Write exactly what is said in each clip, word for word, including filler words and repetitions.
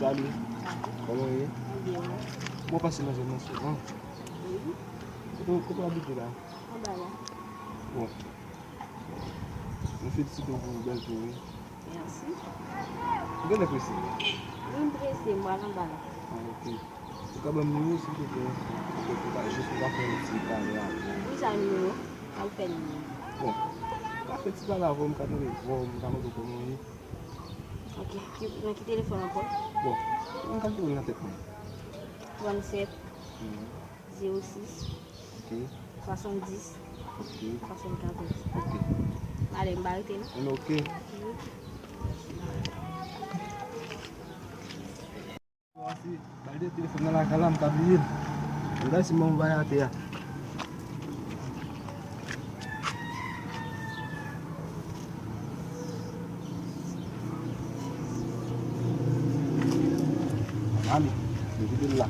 Salut. Kòman w ye? Mwen byen, wi. Mwen pase nan zòn nan souvan. Wi. Kote, kote w abite la? Anba la. Bon. Mwen felisite w pou bèl tou, wi. Mèsi. Ou genlè prese? Wi, m prese, m pral anba la. Ah, ok. Ou ka ban m nimewo w, silvouplè? Ou ka jis, ou ka fè yon ti pale avè m. Wi, sa nimewo? N ap fè nimewo. Bon. Ou ka fè ti pale avè m, m ka tande vwa w, m ka mande w kòman w ye. Ok. Ki, nan ki telefòn ankò? Bon. M ka kite w nan tèt mwen. Trannsèt. Mhm. Zewo sis, ok, swasanndis, ok, swasannkatòz. Ok. Talè m pa rete non. Enben, ok. Ba l de telefòn nan lakay la, m ka bliye l. M gade si m anvoye atè a. Mami, nou kite l la.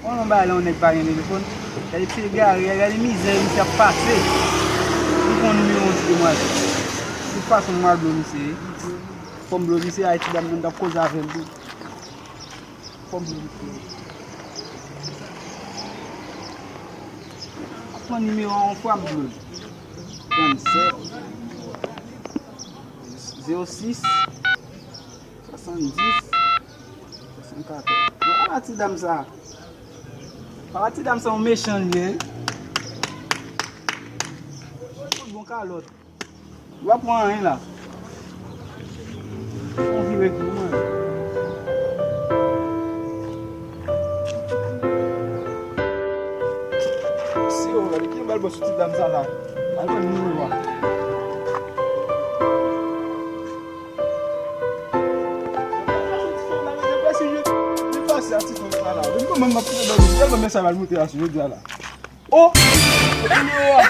Konn yon bagay lè yon nèg pa gen telefòn. Gade ti egare, gade mizè misye ap pase. Li konn nimewo ti demwazèl. Tout fason m pral blo misye. Fò m blo misye, ay ti dam nan t ap koze avè l tou. Fò m blo misye. Ap pran nimewo a yon fwa m blo l. Trannsèt, zewo sis, swasanndis, swasannkatòz. Bon, ala ti dam sa. Ala ti dam sa, yon mechan li ye. Bon kalòt. Ou pa pran anyen la. Yon vire tou, mwen. Si yo, gade ki bèl bòs ti dam sa la. Al pran nimewo a. Li pase a ti fanm sa la. Li kòman m ap kite dòmi. Tèlman mesaj al moute la sou jodi a la. Oh! Nimewo a.